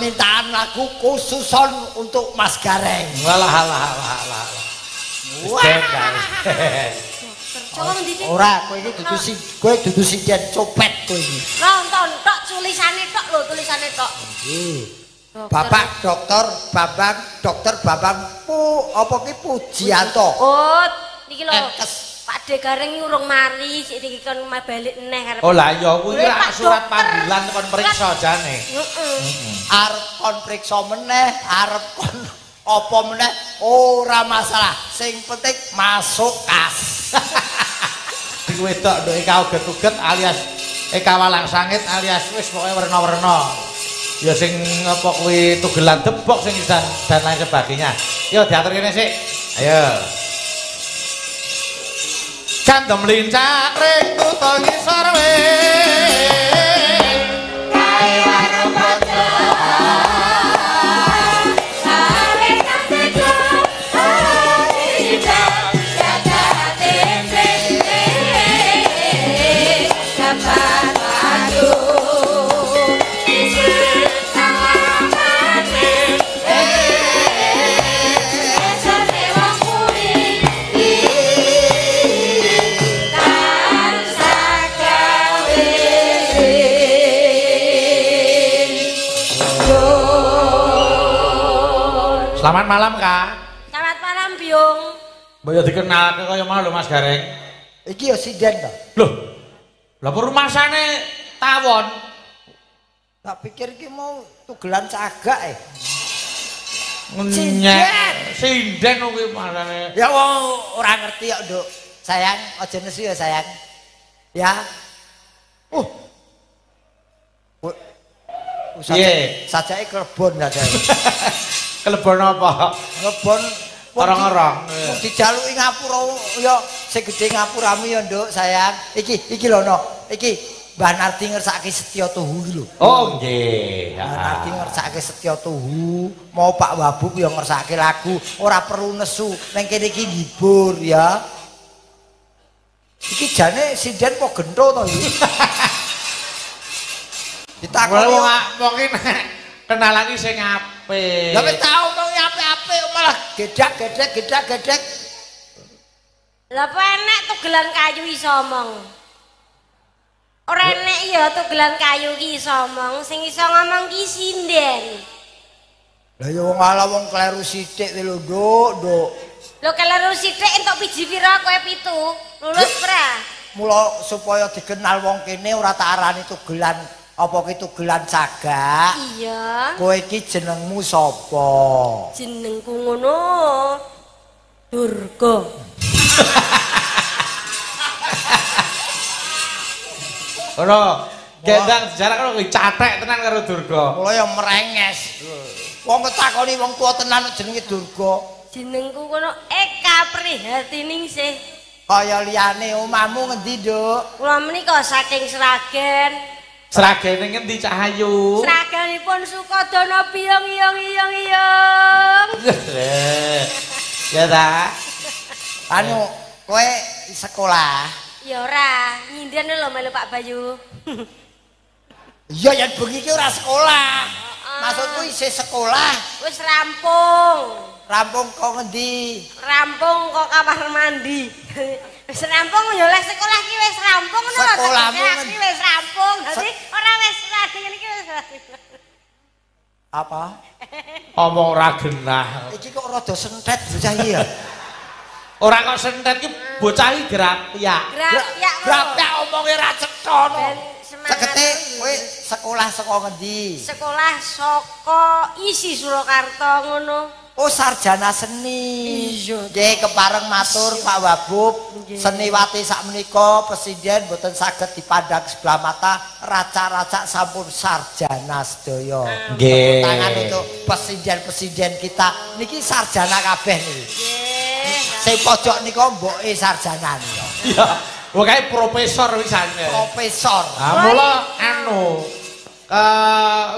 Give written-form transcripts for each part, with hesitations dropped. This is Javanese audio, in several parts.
Permintaan lagu khususon untuk Mas Gareng. Walah alah alah alah. Wah. Ora, kowe iki dudu sing kowe dudu sinden copet kowe iki. Nonton tok tulisane tok lho, tulisane tok. Nggih. Bapak Dokter Bambang, Dokter Bambang apa ki Pujianto. Oh, niki lho. Pak De Gareng iki urung mari, sik iki kon balik neh arep. Oh lah iya kuwi rak surat panggilan kon priksa jane. Heeh. Arep kon priksa meneh, arep kon apa meneh ora masalah. Sing penting masuk kas. Sing wedok nduk Eka uget-uget alias Eka Walang Sangit alias wis pokoke werna-werna. Ya sing apa kuwi tugelan debok sing dan lain sebagainya. Yo diatur kene sik. Ayo. Gandem lincak ring kutha ngisor wit. Kae warung padha. Are kasejo tidak jagate kapan adu Selamat malam, Kak. Selamat malam, Biung. Mbok yo dikenalke kaya mau lho Mas Gareng. Iki yo sinden to. Loh. Lah rumasane tawon. Tak pikir iki mau tugelan cagak e. Sinden. Sinden kuwi marane. Ya wong ora ngerti kok, Nduk. Sayang, aja nesu ya, sayang. Ya. Piye? Sajake klebon sajake. Klebon apa? Klebon orang-orang. Wong dijaluki ngapura ya sing gedhe ngapuramu ya, Nduk, sayang. Iki iki lho no. Iki Mbah Nardi ngersake Setya Tuhu iki lho. Oh nggih. Mbah Nardi ngersake Setya Tuhu, mau Pak Wabub ya ngersake lagu, ora perlu nesu. Neng kene iki ngibur ya. Iki jane sinden apa gento to iki? Ditakoni wong iki kenalan iki sing apik. Lah wis tau omong apik-apik malah gedak-gedek gedak-gedek. Lah apa enek tugelan kayu iso omong? Ora enek ya tugelan kayu ki iso omong, sing iso ngomong ki sinden. Lah ya wong ala wong kleru sithik lho, Nduk, Nduk. Lho kleru sithik entuk biji pira kowe 7? Lulus ora? Mula supaya dikenal wong kene ora tak arani tugelan apa ki tugelan cagak. Iya. Kowe iki jenengmu sapa? Jenengku ngono. Durga. Ora, gendang sejarah karo cathek tenan karo Durga. Mula ya merenges. Wong ketakoni wong tuwa tenan jenenge Durga. Jenengku kono Eka Prihatiningsih. Kaya liyane omahmu ngendi, Nduk? Kula menika saking Sragen. Sragene ngendi Cak Ayu? Sragenipun Sukodono biyong iyong iyong iyong. Ya ta. Anu, kowe sekolah? Ya ora, nyinden lho melu Pak Bayu. Iya yen bengi iki ora sekolah. Maksudku isih sekolah. Wis rampung. Rampung kok ngendi? Rampung kok kamar mandi. Wis rampung ya oleh sekolah iki wis rampung ngono lho. Sekolahmu iki wis rampung. Dadi ora wis ngene iki wis. Apa? Omong ora genah. Iki kok rada sentet bocah iki ya. Ora kok sentet iki bocah iki grapyak. Grapyak. Grapyak omonge ra cetha no. Cekete kowe sekolah saka ngendi? Sekolah saka ISI Surakarta ngono. Oh sarjana seni. Iya. Nggih kepareng matur Pak Wabub, seniwati sakmenika presiden mboten saged dipandang sebelah mata, raca-raca sampun sarjana sedaya. Nggih. Tangan untuk presiden-presiden kita niki sarjana kabeh niki. Nggih. Sing pojok nika mboke sarjana nika. Iya. Pokoke profesor wisane. Profesor. Ha mula anu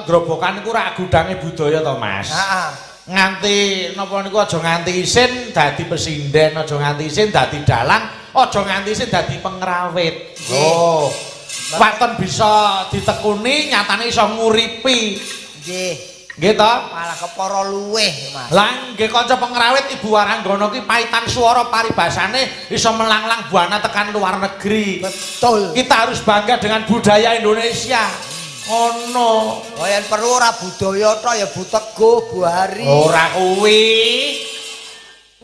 Grobogan iku rak gudange budaya to, Mas. Heeh. Nganti napa niku aja nganti isin dadi pesinden, aja nganti isin dadi dalang, aja nganti isin dadi pengrawit. Oh. Waton bisa ditekuni, nyatane iso nguripi. Nggih. Nggih to? Malah kepara luweh, Mas. Lah nggih kanca pengrawit Ibu Waranggono ki paitan swara paribasane iso melanglang buana tekan luar negeri. Betul. Kita harus bangga dengan budaya Indonesia. Ngono. Oh yen perlu ora budaya tok ya Bu Teguh, Bu Hari. Ora kuwi.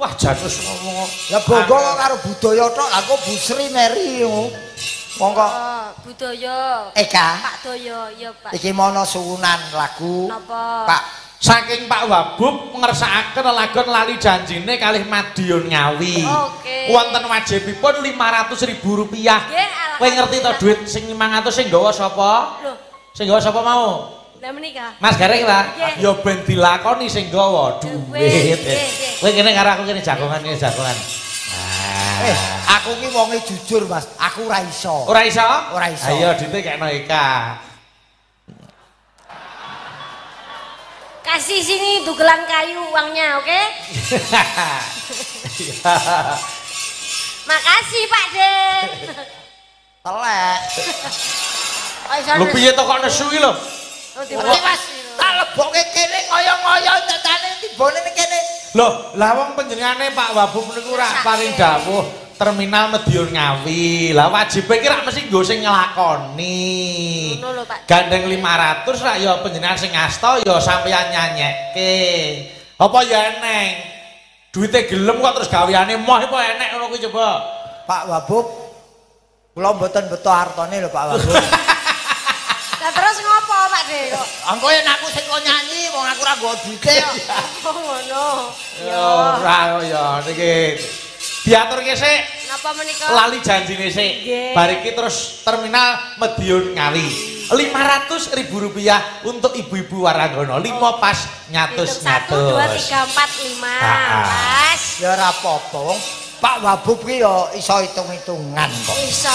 Wah janus ngomong. Lah bangga kok karo budaya tok, lah kok Bu Sri Meri ngono. Wong kok budaya. Eka. Pak Doyo, ya Pak. Iki mono suwunan lagu. Napa? Pak saking Pak Wabub ngersakaken lelagon lali janjine kalih Madiun Ngawi. Oke. Wonten wajibipun Rp500.000. Nggih, kowe ngerti to duit sing 500 sing nggawa sapa? Lho. Sing nggawa sapa mau? Lah menika. Mas Gareng ta? Ya ben dilakoni sing nggawa duit. Kowe kene karo aku kene jagongan kene jagongan. Aku ki wonge jujur, Mas. Aku ora iso. Ora iso? Ora iso. Ayo duite kekno Eka. Kasih sini dugelan kayu uangnya, oke? Makasih, Pak De. Telek. Lho piye to kok nesu iki lho? Iki Mas, tak lebokke kene ngoyo-ngoyo tetane tibone ning kene. Loh, lah wong panjenengane Pak Wabub niku rak paring dawuh terminal Madiun Ngawi. Lah wajibe iki rak mesti nggo sing nglakoni. Ngono lho, Pak. Gandeng 500 rak ya panjenengan sing ngasta ya sampeyan nyanyekke. Apa ya eneng? Duite gelem kok terus gaweane moh apa enek ngono kuwi coba. Pak Wabub, kula mboten beto artone lho Pak Wabub. Lah terus ngopo Pak De kok? Engko yen aku sing kok nyanyi wong aku ora nggo duite kok. Oh ngono. Ya ora ya niki. Diaturke sik. Napa menika? Lali janjine sik. Bar iki terus terminal Madiun Ngawi. Rp500.000 untuk ibu-ibu Waranggono. 5 pas nyatus-nyatus. 1 2 3 4 5. Pas. Ya ora apa-apa wong Pak Wabub ki ya iso hitung-hitungan kok. Iso.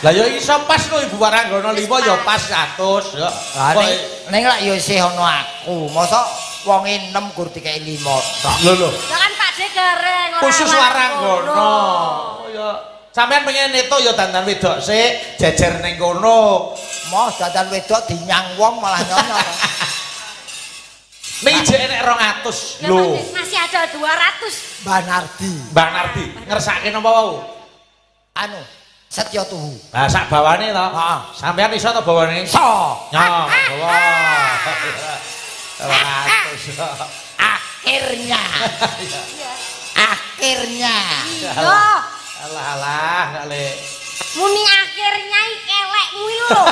Lah ya iso pas lho Ibu Waranggono 5 ya pas 100 ya. Lah ning lak ya isih ana aku. Mosok wong 6 gur dikeki 5 tok. Lho lho. Lah kan Pak De gareng ora. Khusus Waranggono. Oh ya. Sampeyan pengen neto ya dandan wedok sik, jejer ning kono. Moh dandan wedok dinyang wong malah nyonya. Ning jek enek 200 lho. Masih ada 200. Mbah Nardi. Mbah Nardi ngersake napa wau? Anu, Setya Tuhu. Lah sak bawane to? Heeh. Sampeyan iso to bawane? Iso. Nyo, bawa. 200. Akhirnya. Akhirnya. Iya. Alah alah gak le. Muni akhirnya iki elekmu iki lho.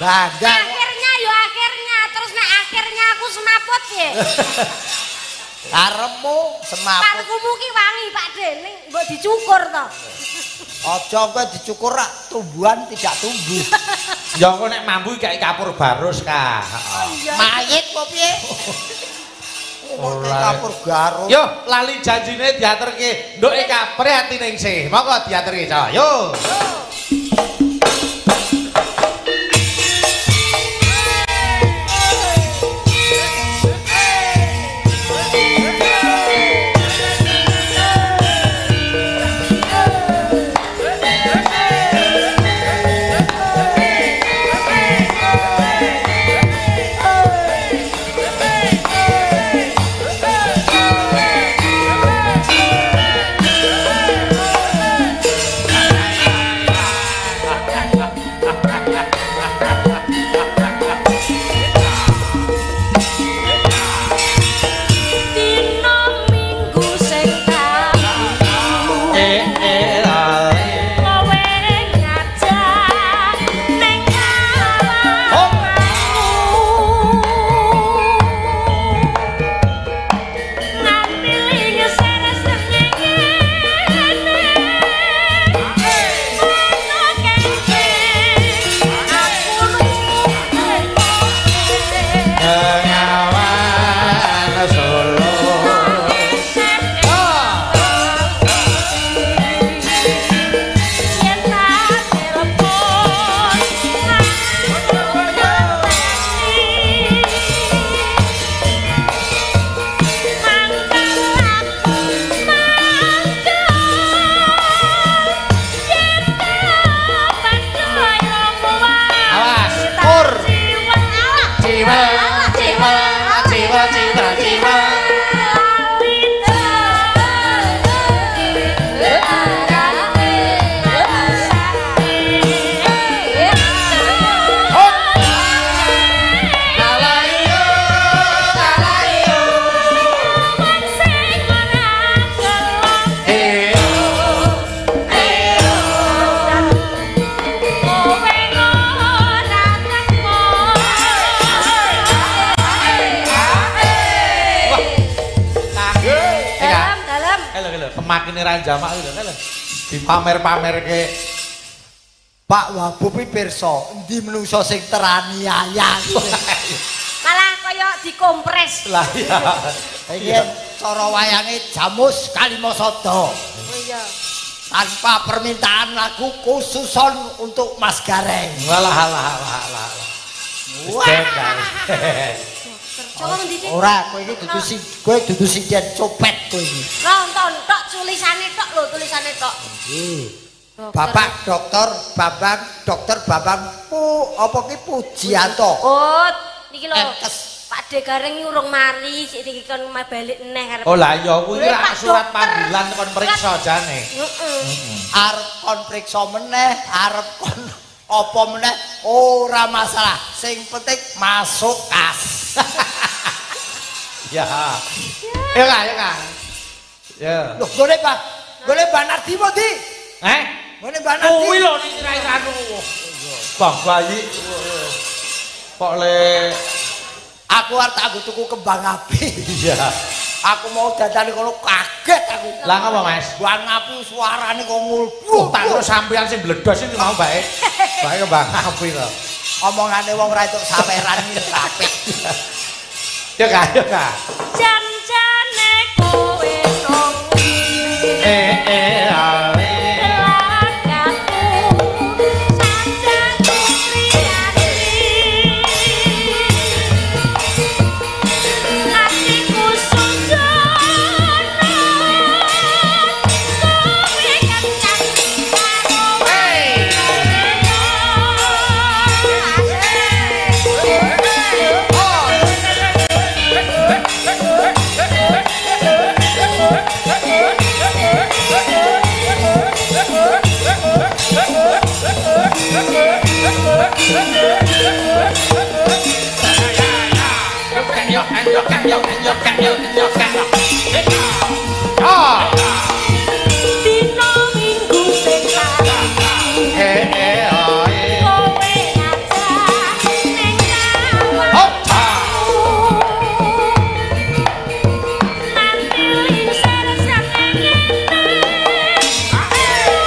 Bangga. Akhirnya yo akhirnya terus nek akhirnya aku semaput ya. Arepmu semaput. Parfumu ki wangi Pak De, ning mbok dicukur to. Aja kowe dicukur rak tumbuhan tidak tumbuh. Ya engko nek mambu kayak kapur barus ka. Oh iya. Mayit apa piye? Ora kapur garus. Yo lali janjine diaturke. Nduk Eka Prihatiningsih. Monggo diaturke ca. Yo. Makine ra jamak lho lho. Dipamer-pamerke. Pak Wabub iki pirsa endi menungso sing teraniaya. Malah kaya dikompres. Lah iya. Iki cara wayange Jamus Kalimasada. Oh iya. Tanpa permintaan lagu khususon untuk Mas Gareng. Walah alah alah alah. Wah. Ora, kowe iki dudu sing kowe dudu sinden copet kowe iki. Nonton tok tulisane tok lho, tulisane tok. Nggih. Bapak Dokter Bambang, Dokter Bambang apa ki Pujianto. Oh, niki lho. Pak De Gareng urung mari, sik iki kon balik neh arep. Oh lah iya kuwi surat panggilan kon priksa jane. Heeh. Arep kon priksa meneh, arep kon apa meneh ora masalah. Sing penting masuk kas. Ya. Ya Kak, ya Kak. Ya. Loh, gone Pak. Gone Mbak Nardi po ndi? Eh? Gone Mbak Nardi. Kuwi lho niki anu. Bang bayi. Kok le aku arep tak tuku kembang api. Iya. Aku mau dandane kono kaget aku. Lah ngapa, Mas? Kembang api suarane kok ngulbu. Tak terus sampean sing bledos iki mau bae. Bae kembang api to. Omongane wong ora entuk saweran iki apik. Ya Kak, ya Kak. Jan-jane kowe nang Dino minggu sing kowe ngajak ning kawah nanti lingsar srengenge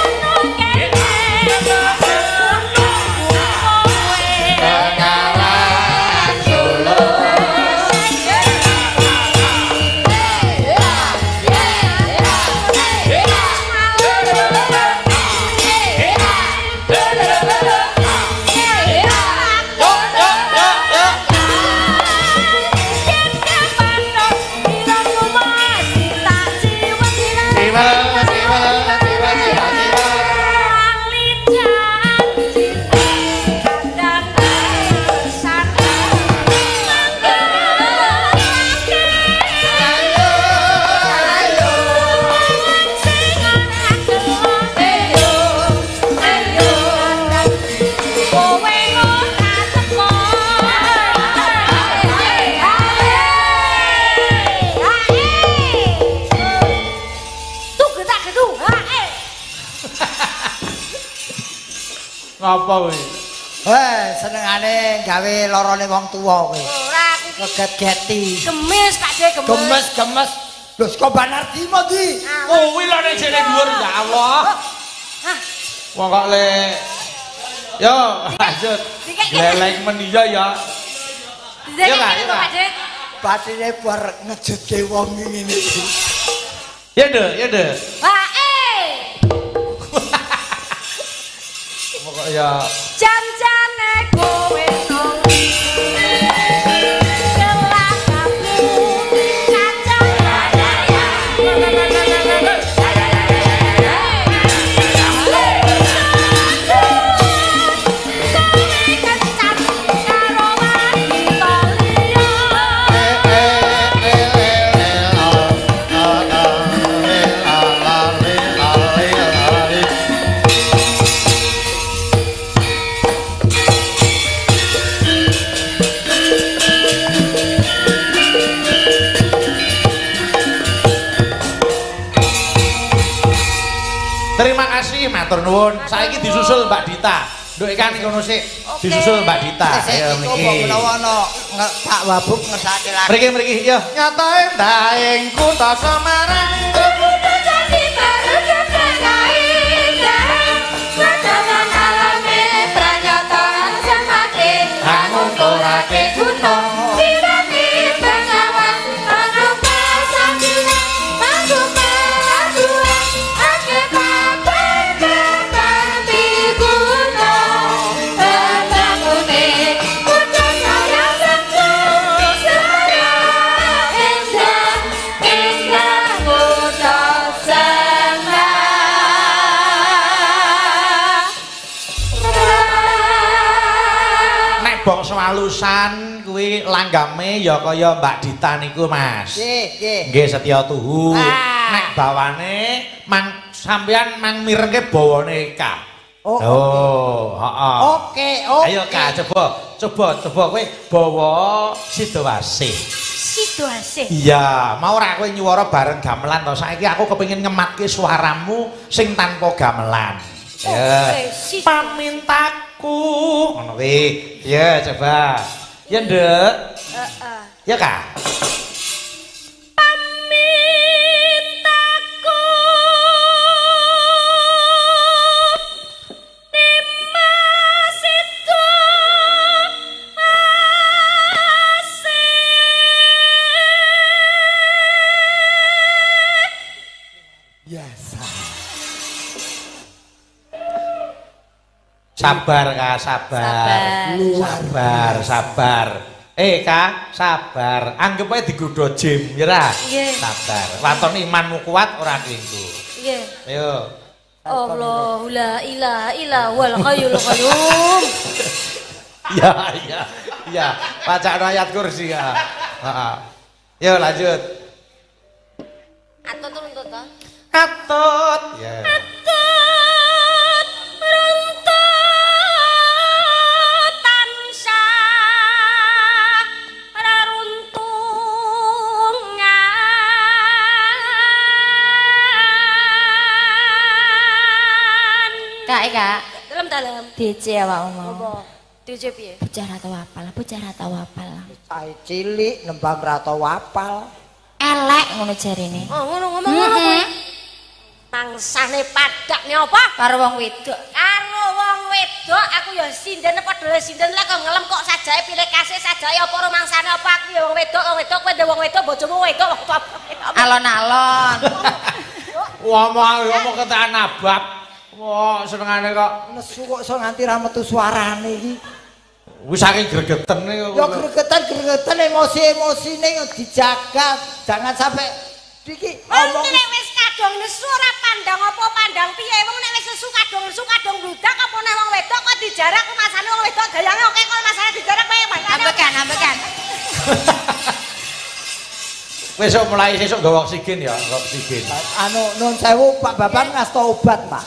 ono kene kowe Bengawan Solo. Ngapa kowe? Heh, senengane gawe lorone wong tuwa kowe. Ora aku ki Ngegeti. Gemes Pak De, gemes. Gemes, gemes. Lho saka Banardi mo ndi? Kuwi lho nek jene dhuwur ya Allah. Hah. Wong kok le yo lanjut. Leleng men iya ya. Yo Kak, Pak De. Batine bar ngejutke wong ngene iki. Ya nduk, ya nduk. Wae. Pokok ya jan-jane kowe nang kelakamu kacang kowe kencan karo wanita liya. Terima kasih matur nuwun. Saiki disusul Mbak Dita. Nduk ikan kono sik. Disusul Mbak Dita. Ayo Sik mriki. menawa ana Pak Wabub ngersake lagu. Mriki mriki yo. Nyata endaing kutha Semarang. Kudu dadi ora keguna. Sirane bengawan ana pasaduan, manggo paduan akeh papan papan piguna. Tetangune kutha saya seneng saya endah endah kutha Semarang. Nek bangsa alusan kuwi langgame ya kaya Mbak Dita niku, Mas. Nggih, nggih. Nggih setya tuhu. Nek bawane mang sampeyan mang mirengke bawane Eka. Oh, Oh, heeh. Oke, oke. Ayo Kak, coba coba coba kowe bawa Sidowasih. Sidowasih. Iya, mau ora kowe nyuwara bareng gamelan to. Saiki aku kepengin ngematke suaramu sing tanpa gamelan. Ya. Oke, Sido. Pamintaku ngono kuwi. Ya, coba. Ya, Nduk. Heeh. Ya, Kak. Pamintaku Dimas Sido Asih. Biasa. Sabar, Kak, sabar. Sabar, sabar. Kak, sabar. Anggep ae digodho jim, ya ra? Nggih. Sabar. Waton imanmu kuat ora kinggu. Nggih. Ayo. Allahu la ilaha illa huwal hayyul qayyum. Ya, iya. Iya, bacaan ayat kursi ya. Heeh. Yo lanjut. Atut runtut to. Atut. Ya. Atut runtut tansah reruntungan. Kak, Kak. Dalem-dalem. DC awakmu mau. Apa? DC piye? Bocah ra tau apal, bocah ra tau apal. Cah cilik nembang ra tau apal. Elek ngono jarine. Oh, ngono ngomong ngono kowe. Mangsane padakne apa? Karo wong wedok. Karo wong wedok aku ya sinden padha sinden lah kok ngelem kok sajake pilih kasih sajake apa rumangsane apa aku ya wong wedok kowe ndek wong wedok bojomu wedok apa. Alon-alon. Ngomong ketekan abab. Wah, senengane kok Nesu kok iso nganti ra metu suarane iki. wis saking gregetene kok. Ya gregetan-gregetan emosi-emosine dijaga, jangan sampai iki Wong omong nek wis kadung nesu ora pandang apa pandang piye wong nek wis nesu kadung nesu kadung bludak apa nek wong wedok kok dijarak masane wong wedok gayange oke kok masane dijarak piye masane. Ambekan, ambekan. Wis sok mulai sesuk nggawa oksigen ya, nggawa oksigen. Anu nun sewu Pak Babang ngasta obat, Pak.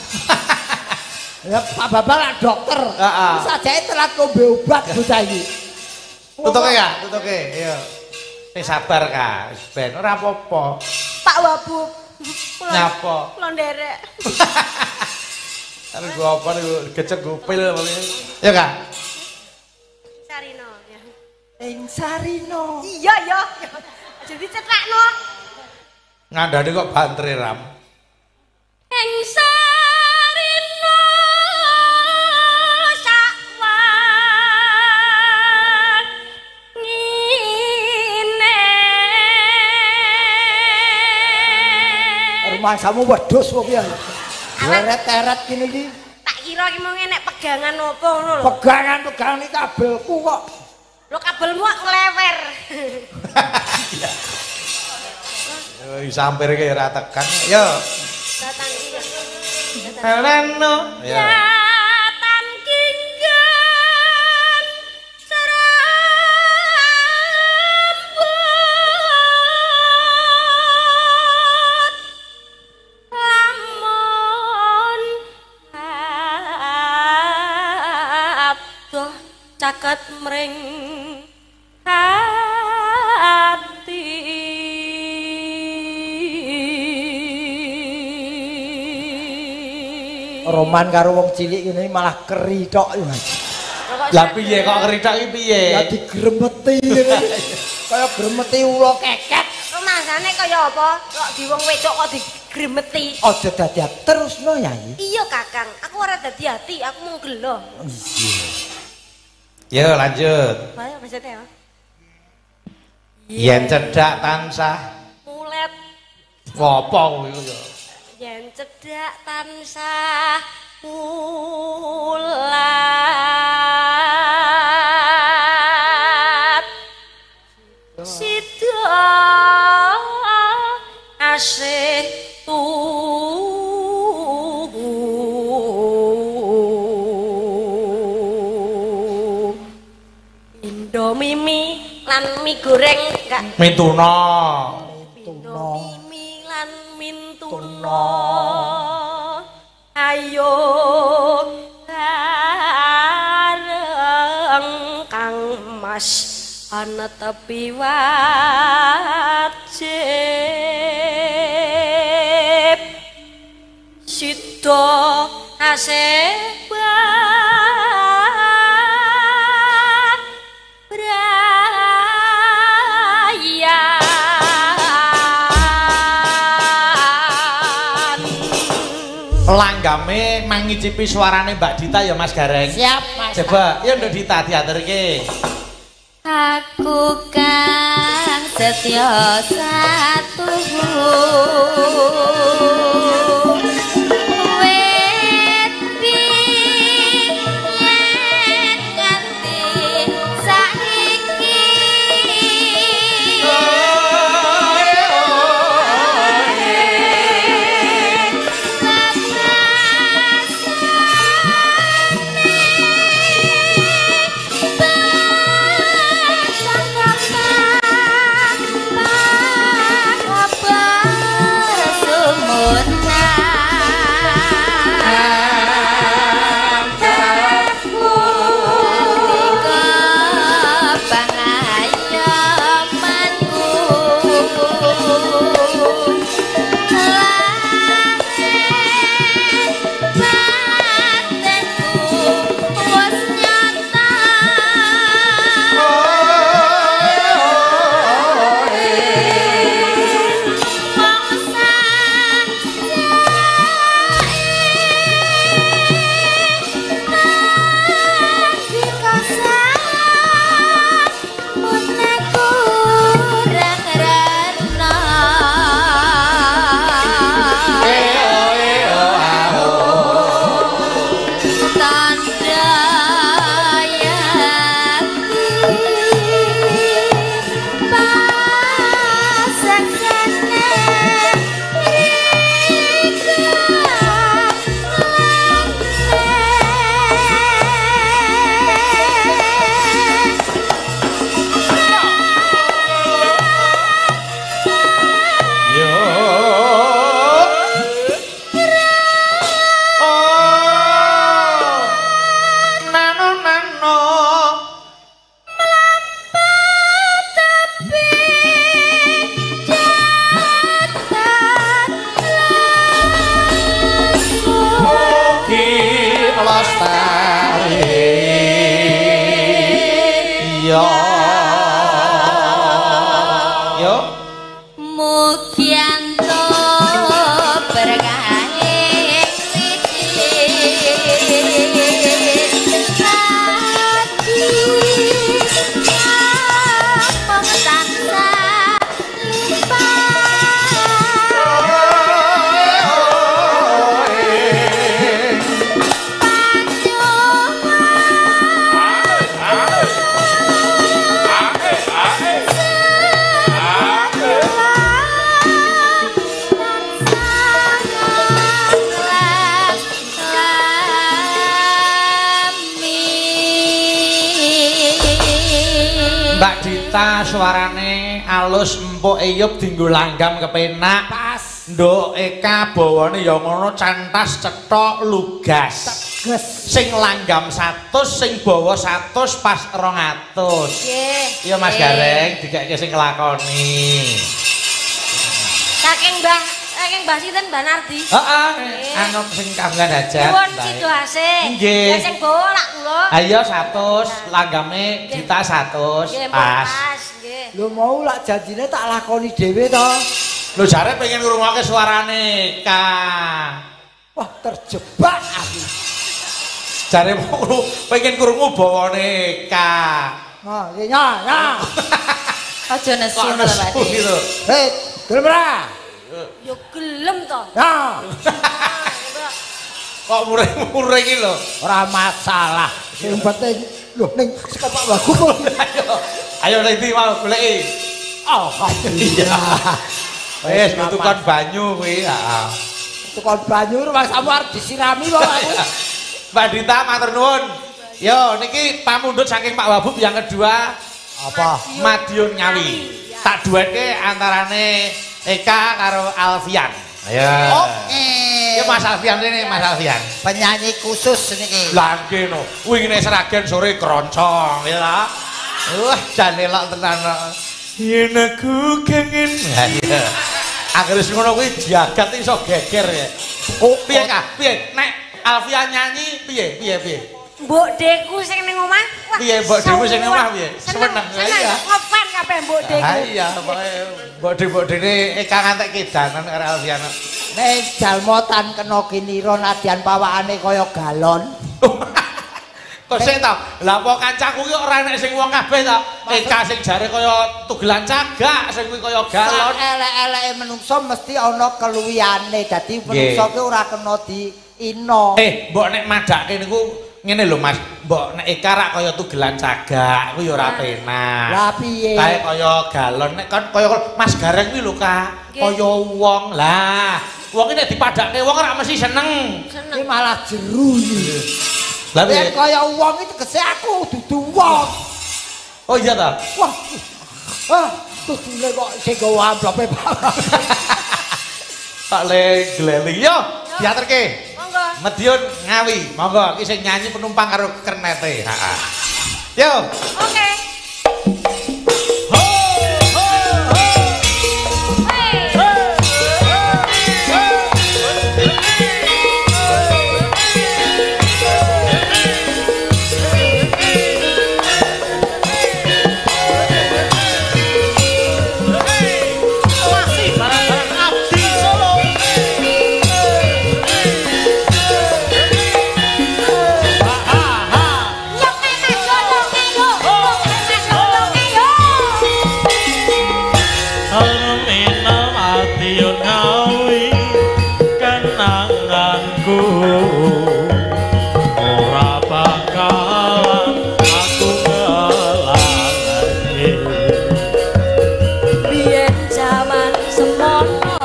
Ya Pak Babang lak dokter. Heeh. Wis sajake telat ngombe obat bocah iki. Tutuke ya, tutuke. Iya. Sing sabar Kak, wis ben ora apa-apa. Pak Wabub. Nyapa? Kula nderek. Tapi gua apa niku gecek gupil pokoke. Ya Kak. Sarino ya. Ing Sarino. Iya ya. Jadi cethakno. Ngandane kok bantre ram. Ing Sarino sakwangine. Rumangsamu wedhus kok piye? Eret-eret ngene iki. Tak kira iki mau enek pegangan apa ngono lho. Pegangan-pegangan iki kabelku kok. Lho kabelmu kok nglewer. Yo sampir ki ora tekan. Yo. Datan iki. Heleno. Yo. Yatan kinggan serambut lamun abdoh caket mring hati. Roman karo wong cilik ngene malah keri tok. Lah piye kok keri tok iki piye? Ya digremeti ngene. Kaya gremeti ula keket. Rumangsane kaya apa? Kok di wong wedok kok digremeti. Aja dadi terusno Yai. Iya Kakang, aku ora dadi ati, aku mung gelo. Iya. Yo lanjut. Ayo maksudnya ya. Yen cedhak tansah mulet. Apa kuwi ya? Yen cedhak tansah mulat. Sida asih tuhu. Indomie lan mie goreng enggak? Mintuna. Indomie lan mintuna. Ayo bareng Kang Mas ana tepi wajib. Sida asih Langgame mangicipi suarane Mbak Dita ya Mas Gareng. Siap Mas. Coba ya Mbak Dita diaturke. Aku kang setya satuhu wit biyen nganti saiki. Mbak Dita suarane alus empuk eyup dinggo langgam kepenak. Pas. Nduk Eka bawane ya ngono cantas cetok lugas. Teges. Sing langgam 100, sing bawa 100 pas 200. Nggih. Iya Mas Gareng dikeke sing nglakoni. Saking Mbah, saking Mbah sinten Mbah Nardi? Heeh, anu sing kagungan hajat. Nyuwun sidoase. Nggih. Ya sing bawa lak kula. Ha iya 100, langgame Dita 100 pas. Nggih. Lho mau lak janjine tak lakoni dhewe to. Lho jare pengen ngrungokke suarane Ka. Wah, terjebak aku. Jare pengen krungu bawane Eka. Nah, ya ya. Aja nesu to, Pak. Hei, gelem ora? Ya gelem to. Ya. Kok muring-muring iki lho. Ora masalah. Sing penting lho ning saka Pak Wagub. Ayo. Ayo ning ndi mau goleki. Alhamdulillah. Wis tukon banyu kuwi, heeh. Tukon banyu rumangsamu arep disirami kok aku. Mbak Dita matur nuwun. Yo niki pamundhut saking Pak Wabub yang kedua. Apa? Madiun Ngawi. Tak duetke antarane Eka karo Alfian. Ayo. Oke. Ya Mas Alfian rene, Mas Alfian. Penyanyi khusus niki. Lah nggih no. Wingi nek Sragen sore kroncong ya ta. Wah, jane lok tenan. Yen aku kangen. Ha iya. Akhire sing ngono kuwi jagat iso geger ya. Oh, piye Kak? Piye? Nek Alfian nyanyi piye? Piye piye? Mbok deku sing ning omah. Piye mbok deku sing ning omah piye? Seneng. Iya. Ngefan kabeh mbok deku. Ha iya, pokoke mbok de-mbok dene Eka ngantek kedanan karo Alfian. Nek jalma tan kena kinira nadyan pawakane kaya galon. Kok sing ta? Lah apa kancaku ki ora enek sing wong kabeh ta? Eka sing jare kaya tugelan cagak, sing kuwi kaya galon. Elek-eleke menungso mesti ana keluwihane. Dadi menungso ki ora kena diino. Mbok nek madhake niku ngene lho Mas, mbok nek Eka rak kaya tugelan cagak kuwi ya ora penak. Lah piye? Kae kaya galon nek kon kaya Mas Gareng kuwi lho Kak, kaya wong. Lah, wong iki nek dipadhake wong rak mesti seneng. Iki malah jeru iki. Lah piye? Kaya wong iki tegese aku dudu wong. Oh iya ta? Wah. Ah, tudune kok sing gawa amplope Pak. Pak le gleli. Yo, diaterke. Monggo. Madiun Ngawi. Monggo iki sing nyanyi penumpang karo kernete. Heeh. Yo. Oke. Ho ho ho. Hey. Masih bareng-bareng Abdi Solo. Madiun Ngawi kenanganku ora bakalan aku kelalane. Biyen jaman semono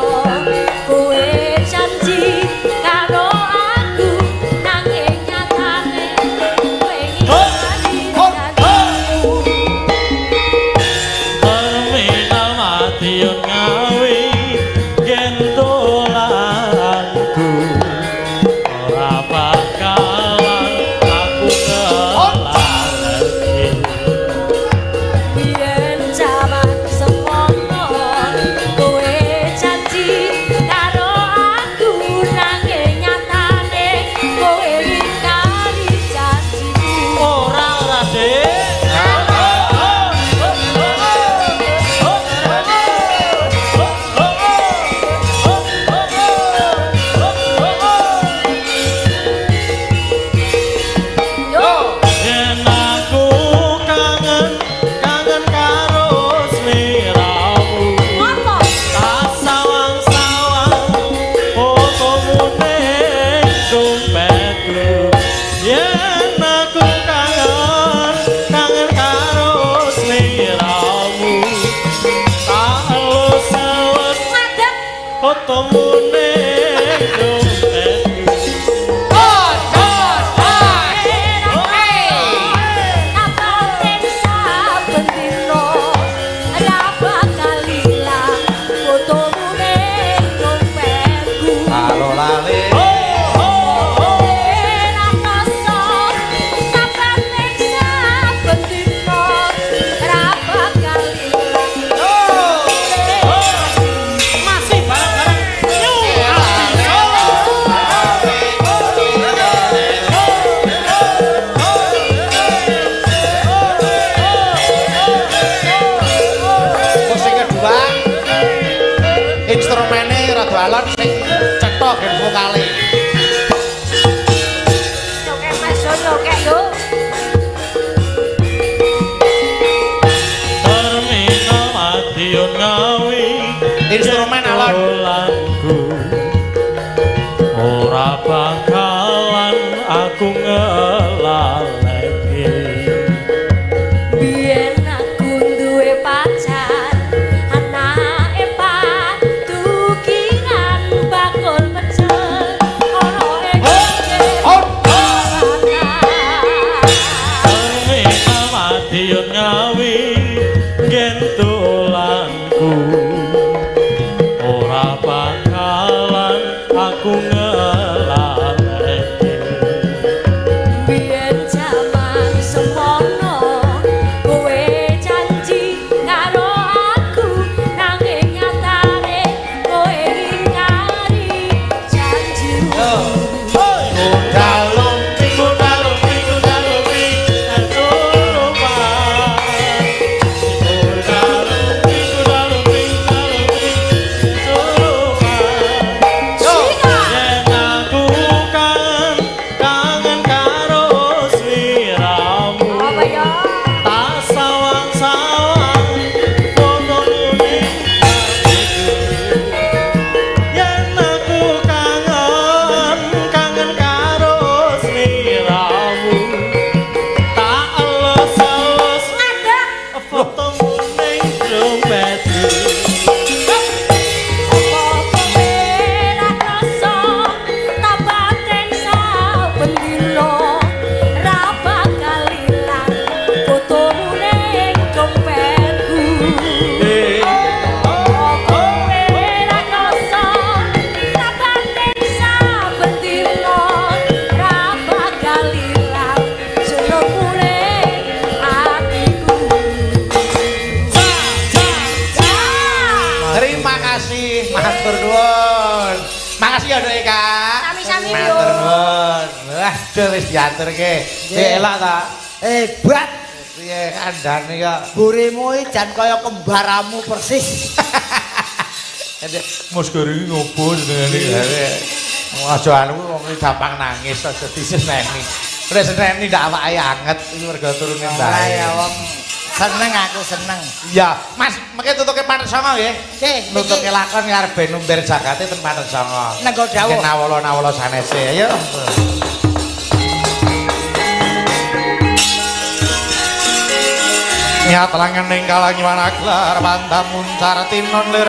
kowe janji karo aku nanging nyatane kowe ngingkari janjimu. Terminal Madiun Ngawi gentolanku ora bakalan aku kelalane. Biyen jaman semono kowe janji karo aku nanging nyatane kowe ngingkari janjimu. Ora ora Dik. Yo. Yen aku kangen, kangen karo sliramu. Ngopo? Tak sawang-sawang fotomu ning dompetku. Yen aku kangen, kangen karo sliramu. Tak elus-elus Ngadeg. fotomu ning dompetku. Kapaten saben dina ora bakal ilang fotomu ning dompetku. Halo lali. Ora rasa kapaten saben dina ora bakal ilang. Masih bareng-bareng New Abdi Solo. Terus sing kedua instrumene rada alon sing cetha gen vokale. Oke, Mas Jono. Instrumen alon. Ora bakalan aku ngelaleke. Biyen aku duwe pacar, anake patukiran bakul pecel, ana ing Madiun Ngawi gentulanku. Ora bakalan aku ngelaleke. Biyen jaman semono kowe janji karo aku, nanging nyatane kowe ngingkari janjimu. Yen aku kangen karo sliramu. Apa ya? Tak sawang-sawang fotomu ning atiku. Yen aku kangen karo sliramu. Tak elus-elus Ngadeg. fotomu ning dompetku. Apa kowe ra krasa tak batin saben dina, ra bakal ilang fotomu ning dompetku. Apa kowe ra krasa tak batin saben dina, ra bakal ilang jenengmu ning atiku. Terima kasih, matur nuwun. Makasih ya Dek Eka. Sami-sami, yo. Matur nuwun. Wah, duh wis diaturke. Piye elok ta? Hebat. Piye kandhane kok. Burimu iki jan kaya kembaramu persis. Mas Guru iki ngopo jenengane iki. Aja anu wong iki gampang nangis, aja diseneni. Nek seneni ndak awake anget iki mergo turune Ora mbae. ya wong seneng aku seneng. Iya, Mas, mengke tutuke Pathet Sanga nggih. Nggih, Nutuke niki. lakon arep ben number jagate ten Pathet Sanga. Nenggo dawuh. Nggih nawala-nawala sanese. Ayo. Niat langen ing kalangiwan aglar pantamun muncar tinon lir.